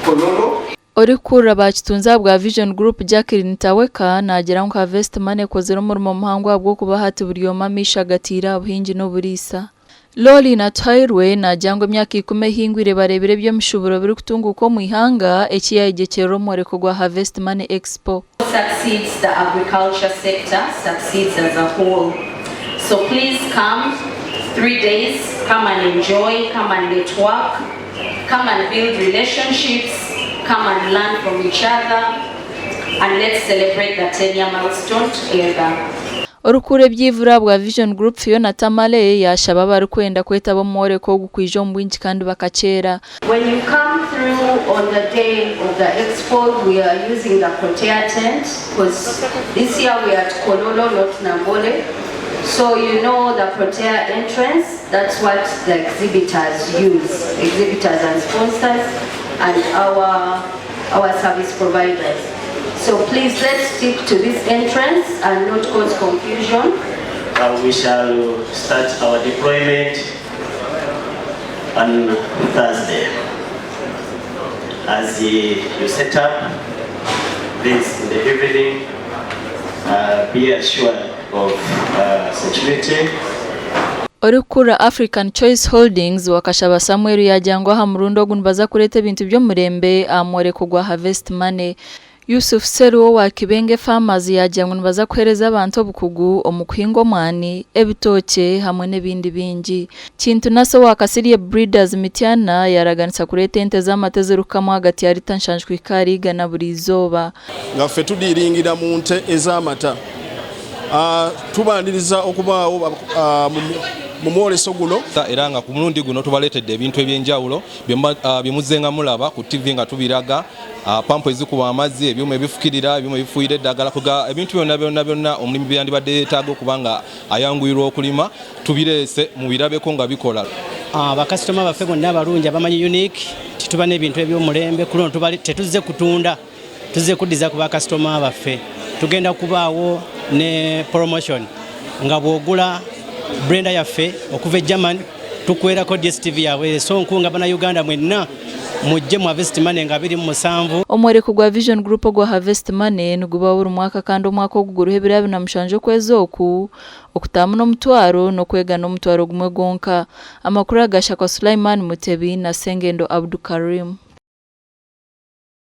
Kololo. Orikukurira baakitunze ahabwa Vision Group Jacqueline Taweka naagira ngu Harvest Money ekozire omurimo muhango ahabw'okuba hati buri omwe amaisho agataire aha buhingi n'oburiisa. Loreen Atuhairwe naagira ngu emyaka ikumi ehingwire bareebire eby'emishuuburo birikutunguuka omu ihanga eki yaayegyekyerera omworeko gwa Harvest Money Expo. Succeeds the agriculture sector succeeds as a whole so please come 3 days come and enjoy come and network come and build relationships come and learn from each other and let's celebrate the 10 year milestone together. Orikukurira eby'eivura ahabwa Vision Group Fiona Tamale yaashaba abarikwenda kwetaba omu mworeko ogu kwija omu bwingi kandi bakakyera. When you come through on the day of the expo we are using the Protea tent coz this year we are at Kololo not Nambole so you know the Protea entrance that's what the exhibitors use, exhibitors and sponsors and our our service providers. So please let's stick to this entrance and not cause confusion. We shall start our deployment on Thursday. As you set up this in the evening, be assured of security. Orikukurira African Choice Holdings, Wakashaba Samuel yaagira ngu aha murundi ogu nibaza kureeta ebintu by'omurembe aha mworeko gwa Harvest Money. Yusuf Seru owa Kibenge Farmers yaagira ngu nibaza kuheereza abantu obukugu omu kuhinga omwani, ebitookye hamwe n'ebindi bingi. Kintu Nasa owa Kasirye Breeders Mityana yaaraganisa kureeta ente z'amata ezirikukamwa ahagati ya lita nshanju kuhika ahari igana buri izooba. Nga ffe tudiiringira mu nte ez'amata, tubaniriza okubaawo mu mwoleso guno. Era nga ku mulundi guno tubaleetedde ebintu eby'enjawulo bye muzzenga mulaba ku ttivi nga tubiraga, pampu ezikuba amazzi, ebyuma ebifukirira, ebyuma ebifuuyira eddagala, kwegamba ebintu byonna byonna byonna omulimi bye yandibadde yeetaaga okuba nga ayanguyirwa okulima tubireese mubirabeko nga bikola. Bakasitoma baffe bonna abalungi abamanyi Unique tituba n'ebintu eby'omulembe ku luno tetuzze kutunda tuzze kuddiza ku bakasitoma baffe. Tugenda kubaawo ne promotion nga bw'ogula blender yaffe okuva e German tukuweerako DSTV yaabwe so nkunga Bannayuganda mwenna mujje mu Harvest Money nga 27. Omworeko gwa Vision Group ogwa Harvest Money nigubaho buri mwaka kandi omwaka ogu guriho ebiro 27 okwezi oku, okutaamu n'omutwaro n'okwega n'omutwaro gumwe gwonka. Amakuru aga Shakwa Sulaiman Mutebi na Sengendo Abdu Karim.